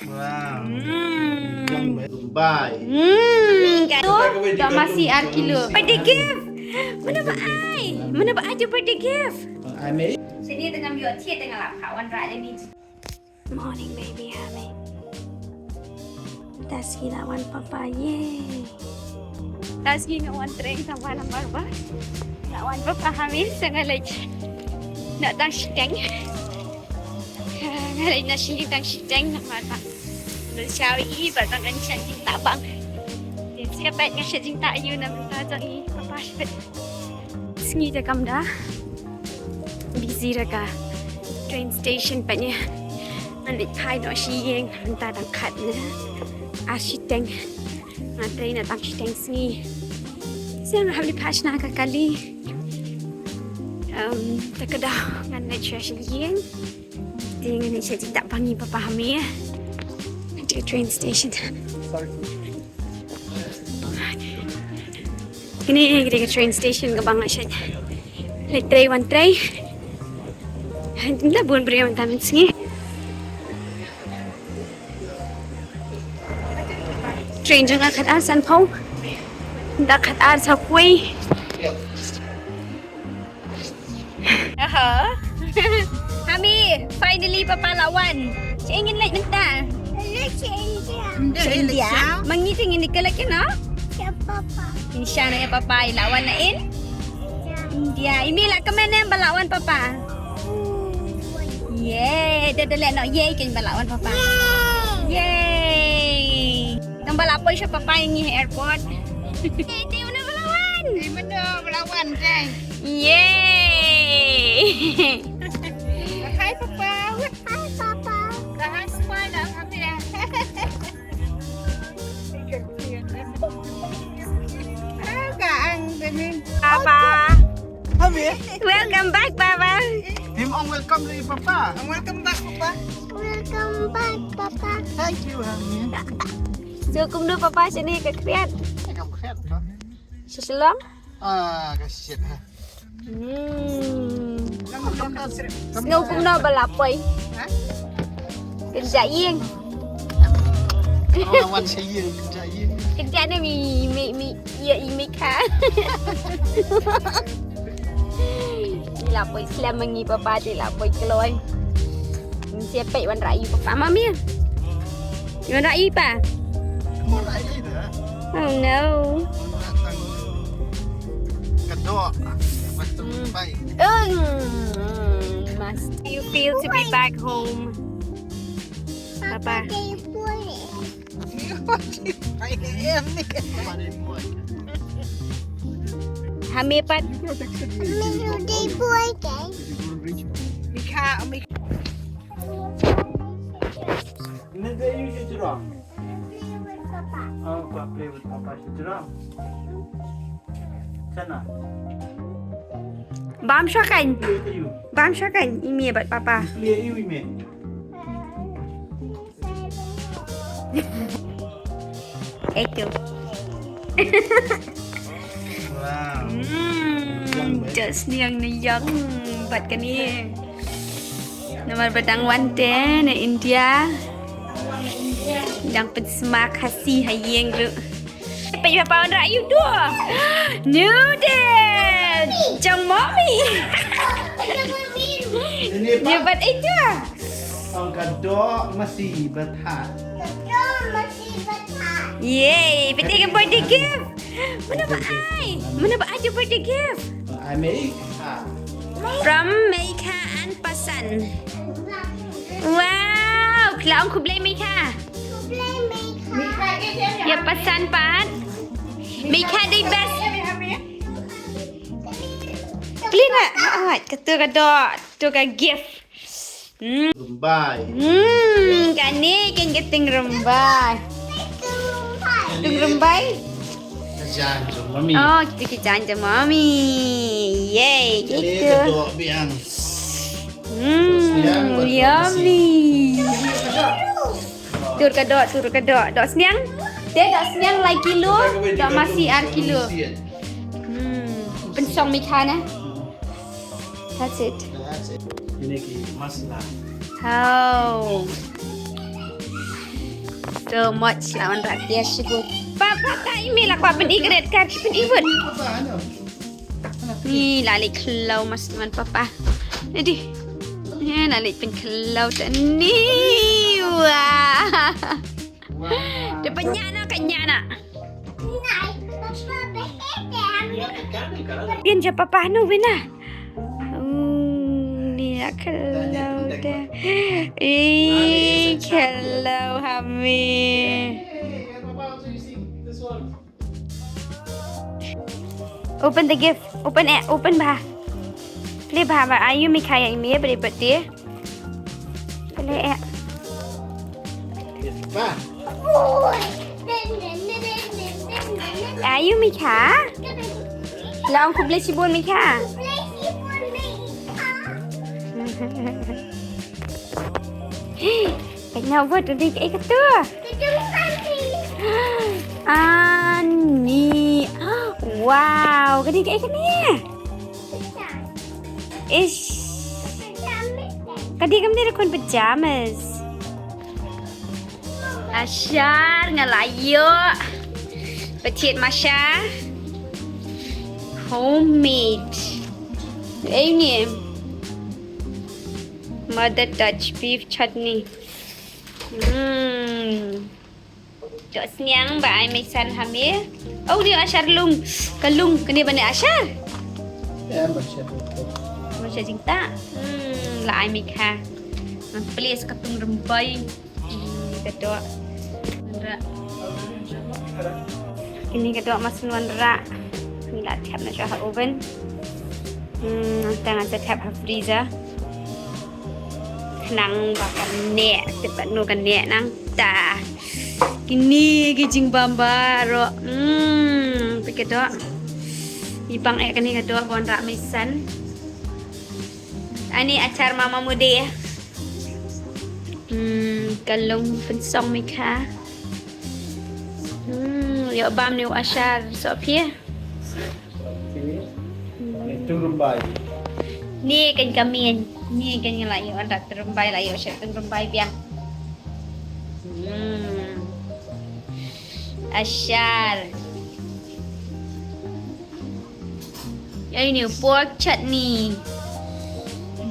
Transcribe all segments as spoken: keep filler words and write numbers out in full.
Wow. Hmm. Bye. Hmm, ka tu, dah masih ar kilo. Birthday gift. Mana ba ai? Mana ba ai tu birthday gift? I made. Sini tengah miot, sini tengah lap, kawan rak ni. Morning, baby, honey. That's he, that one, Papa. Yay. Tang sngi nga wan trei tang ba namar ba nga wan ba paham ïa nga leit na tang shiteng. Nga leit na shiteng, tang shiteng namar ba leit shaw i ba tang kan shan jingtabang. Ïa sia pet nga shan jingta ïa na mynta tang i papa shpet. Sngi te kam da busy ra ka train station pet ïa. Ngan leit phai noh shi ïing mynta tang khat na ar shiteng. Nga trei na tang shiteng sngi. Sa nga hap leit phai shna ka kali. Um, ta ka daw ngan leit sha sha ïing. Te ngan leit sha jingtabang i papa ha me. Ngan leit ka train station. Kine kine ka train station ka bang sha. Leit trei wan trei. Nda bun briew wan tam sngi. Train jong nga khat ar san phew. Da khat ar sa phew. Aha. Hami, finally papa la wan. Sha ïing ngin leit mynta? Leit sha India. Sha India. Ma ngi te ngin ïa leit kano? Sha papa. Ngin sha na ïa papa, i la wan na India. India. I mei la kmen em ba la wan papa? Yay, da da leh noh yay kein ba la wan papa. Yay. Tang ba la poi sha papa ïa ngi ha airport. Yay, te una ba la wan. Te mano ba la wan te. Yay. Hi papa. Hi papa. Hi smile lah kami ya. Papa. Welcome back, Papa. Him ong welcome ri Papa. Ong welcome back, Papa. Welcome back, Papa. Thank you, Hami. So kumno Papa, shane ka khriat? Ka khriat ba. Sha Shillong? Ah, ka shit ha. Hmm. Sngew kumno ba la poi? Ha? Kynjah ïing. Oh, wan sha ïing, kynjah ïing. Kynjah ne mi, mi, mi, ïa i mi ka. Ti la poi slem ma ngi papa, ti la poi kloi. Ngi sia peit wan rah ïa papa ma mi. Wan rah ïa pa. Wan rah ïa da. Oh no. Ka doh. Mas tu pai. Um, must you feel to be back home? Papa. Hami pat. Mikha, Mikha. Nende you should wrong. Oh, go play with Papa should wrong. Sana. Bam shakan. Bam shakan. Imi bat Papa. Play you imi. Eto. Wow. Hmm, just niang niang bat kani. Namar ba dang wan te na India. Dang pynsma Khasi ha ïing ruh. Peit ba pa wan rah ïa u doh. Noodles. Jong mommy. Ïa bat ito. Ong ka doh masi bathat. Yay, peit ka birthday gift. Mana ba ai? Mana ba ai ka birthday gift? I make. From Meikha and Pasan. Wow, khlong khublei Meikha. Ïa Pasan pat. Meikha dei best. Clean ah. Katu ka doh, tu ka gift. Hmm. Rymbai. Hmm, kane kan ka ting rymbai. Ting rymbai. Ka jan jong mami. Oh, kita ka jan jong mami. Yay, gitu. Ka doh biang. Hmm, yummy. Tur ka doh, tur ka doh. Doh sniang. Te doh sniang lai kilo, doh masi ar kilo. Hmm, pynsong Meikha na. That's it. That's it. Ini ki masala. Oh. So much la wan rak dia shibun. Papa, ka email aku apa ni kret ka shibun ibun. Ni la lek khlaw mas man papa. Jadi. Ni la lek pyn khlaw ta ni. Wah. Dia penyana kenyana. Bien ja papa nu wina. Hmm, ni la khlaw da. Ih, khlaw hami. Open the gift. Open it. Open bha. Play bha ba. Ayu mi kaya imi ya beri birthday. Play it. Ayu mi ka? La ong khublei shibun mi ka? Kanya wat udah kayak gitu. Ani. Wow, kadi kayak ni. Ish. Kadi kam ni kun pajamas. Ashar nga la ïoh. Petit Masha. Homemade. Ei ni. Mother touch beef chutney. Hmm. Jok sniang ba ai mei san hami. Oh ni ashar lung. Ka lung kani ba ni ashar. Ya, masya. Masya jingta. Hmm, la ai mei kha. Please ka tung rembai. Ini ka dok. Ini ka dok mas wan ra. Ni la thep na sha oven. Hmm, tang sa thep ha freezer. Nang ba kan ne, tip ba nu kan ne nang ta. Kini ki jingbam ba ro. Hmm, pike dok. Ibang eh kani ka dok wan ra mei san. Ani achar mama mude. Hmm, kalung pensong mei kha. Hmm, ïoh bam ni u ashar so phi. Ni tung rembai. Ni kan kamin. Ni kan la ïoh anda tung rembai la ïoh sha tung rembai biang. Hmm. Ashar. Ai ni pork chutney.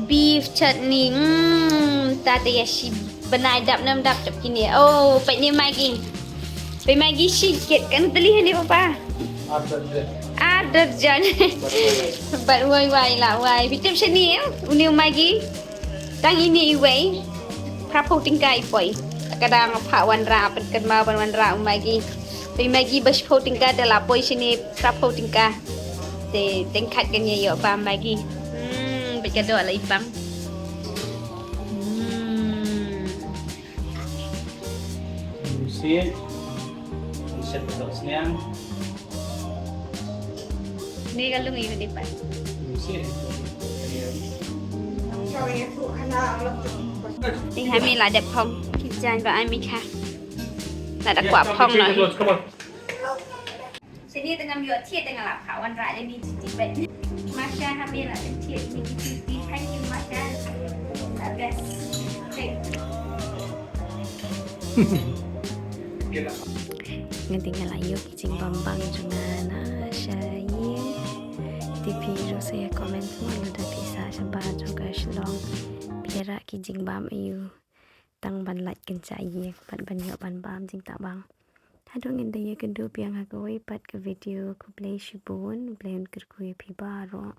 Beef chutney. Hmm, ta ta ya shi banai dap nam dap dap kini. Oh, peit ni Maggi. Peit Maggi shi kit kan teli ni papa. Ar darjan. Bat wai wai la wai. Bitum shani. Uni Maggi. Tang ini iwei. Prapau tingkai poi. Kadang apa wan ra pen kan ma wan ra Maggi. Peit Maggi bas pau tingkai da la poi shini prapau tingkai. Te tengkat kan ya yo ba Maggi. Hmm, bad ka dok la ipang. Hmm. Musit. Musit betok seniang. Ni ka lungi ka dipat. Musit. Ni hami la dep phong. Kijan ba ami kha. La da kwa phong na. Sini tengah miok thied tengah lap ka wan ra ni ti bet. Masha hami la thied ni ti ti hai ni Masha. La best. Ngan tengah la ïoh ki jingbam bang jong nga na sha ïing. Te phi ruh sa ïa comment mo lada phi sah shabar jong ka Shillong. Phi ïarah ki jingbam aïu. Tang ban lait kynja ïing bad ban ïoh ban bam jingtah bang. Haduh ngin da ïakynduh biang ha kawei pat ka video, khublei shibun, Blei un kyrkhu ïa phi baroh.